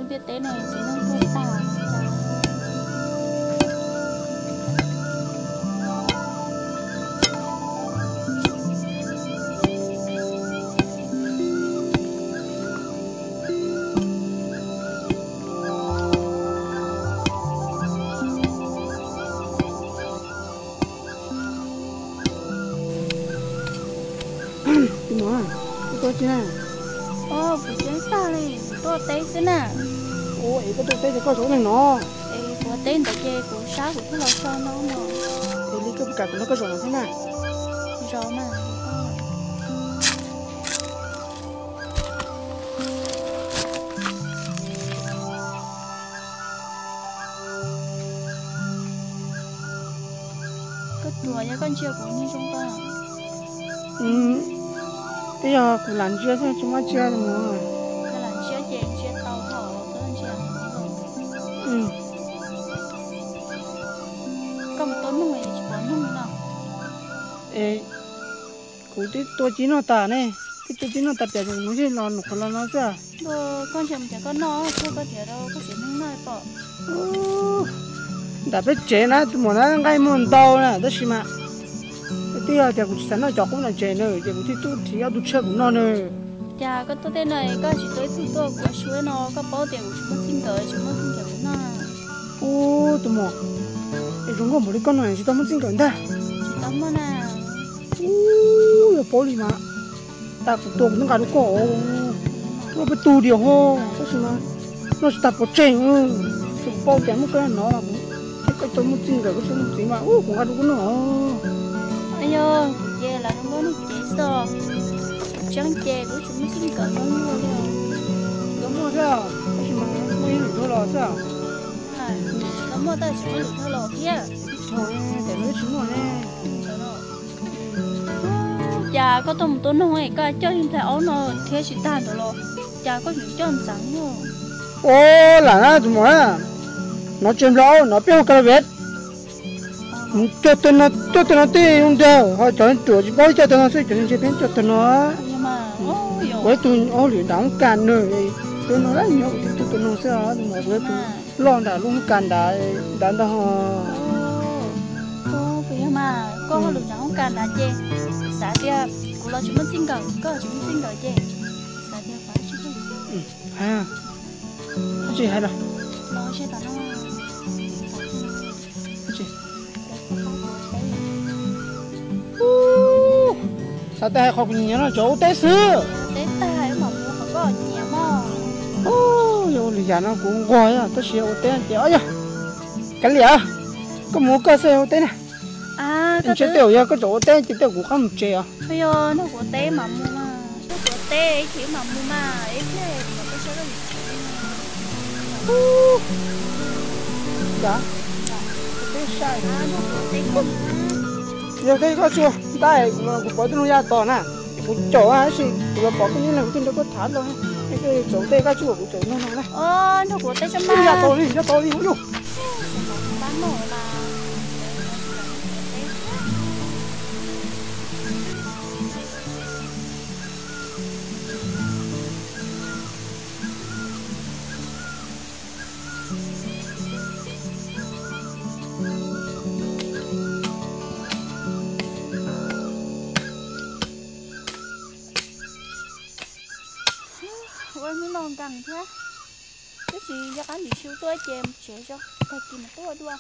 Ntiaj teb no txiv neej tuaj tag. Tus muam, koj tuaj tsis na? Os, kuv ceeb tag li, kuv tuaj teb xwb na. Ua es koj tuaj teb ces koj zaum ua neeg no? Es kuv ua teb ntawd ces kuv sab kuv thiaj los so no mas. Es li koj puas kam kuv nrog koj zaum no thiab na? Zaum mas. Koj tuaj yog koj ntsia kuv niag zoo koj. Twb yog kuv lam ntsia xwb tsis muaj tsiab mus. Yog lam ntsia ces ntsia tau thaum txhob ntsia. Koj mus tua noog es tsis pom noog no. Es kuv twb tua ci noj tas ne, twb tua ci noj tas tias mus yeej los nws qhuav los no xwb. Koj ntsia mus ces koj noj, koj tias rau koj txiv neej noj pom. Nram peb tsev na tus muam na nqaij muag ntau na tab sis mas twb yog tias kuv tsis xav noj cov qub nram tsev na ces kuv thiaj tuaj thim ob tug tshiab kuv noj na. Cas koj tuaj tej no koj tsis tuaj ib tug tuaj kuv ua su no, koj paub tias kuv tsis muaj txij nkawm tsis muaj txij nkawm kuv noj. Ub tus muam, es zoo nkauj npaum li koj no tsis tau muaj txij nkawm ntag. Tsis tau muaj na. Ub yog paub li mas tas kuv tua kuv twb nqa rau koj. Noj peb tug diam ho, tab sis mas noj tsis tag pov tseg. Tsis paub tias muaj koj no mas kuv thiab koj tau muaj txij nkawm koj tsis muaj txiv mas ub kuv nqa rau koj noj. Yog kuv ces lam zoo nkauj noj kuv ces xwb. Tseeb ces kuv tsis muaj txij nkawm noj luag li. Tsis tau muaj thiab, tab sis mas muaj ib lwm dhau los xwb. Tsis tau muaj tab sis muaj lwm dhau los thiab. Thaum tes no tsis muaj ne. Cas koj tuaj mus tua noog es koj coj ib nplhaib aub no thiab tsis tag ntawd los cas koj tseem coj ntxeev no. Ua lam na tus muam na, no tsis nplhaib aub no peb hu ka la vem. Coj tag no, coj tag no tej zoo nraug ho cov ruam tsis paub coj tag no xwb, cov ntse peb coj tag no. Ua ib tug aub lwm nram hoob kas nws, peb no lawm nyob kuv thiaj coj tua noog xwb os tus muam, kuv yog tus loj nram lub hoob kas nrad nrad ntag ho. Puas yog mas koj lwm nram hoob kas nrad ces xav tias kuv los tsis muaj txij nkawm, koj tsis muaj txij nkawm ces xav tias kuv tsis tsis hais los. Xav tias hais qhov kuv nyiam no cov ua teb xwb. Yog ua li yam no kuv nquag tab sis ua teb ces ob yog kav liam, koj mus ua koj xwb ua teb na. Ntshe tej zaum yog koj tseem ua teb ces tej zaum kuv qab mus tsev os. Yog nrog kuv ua teb mas mus mas, nrog kuv ua teb ib chim mas mus mas ib pliag kuv mam tuaj saib koj. Cas kuv twb saib yog teb koj tsuas ntab kuv pom tej noog ya tos na, kuv caum tab sis kuv yuav pom koj nyob li kuv twb nrog koj tham los, es koj txaus tej koj tsuas kuv txaus nrog no na. Nrog kuv ua teb tso mas. Ya tos li, ya tos li, ua yus. Ua hnub no nkees thiab, tab sis yog qab ntsis su tuaj ces mus tsev tso, tag kis mas tuaj dua.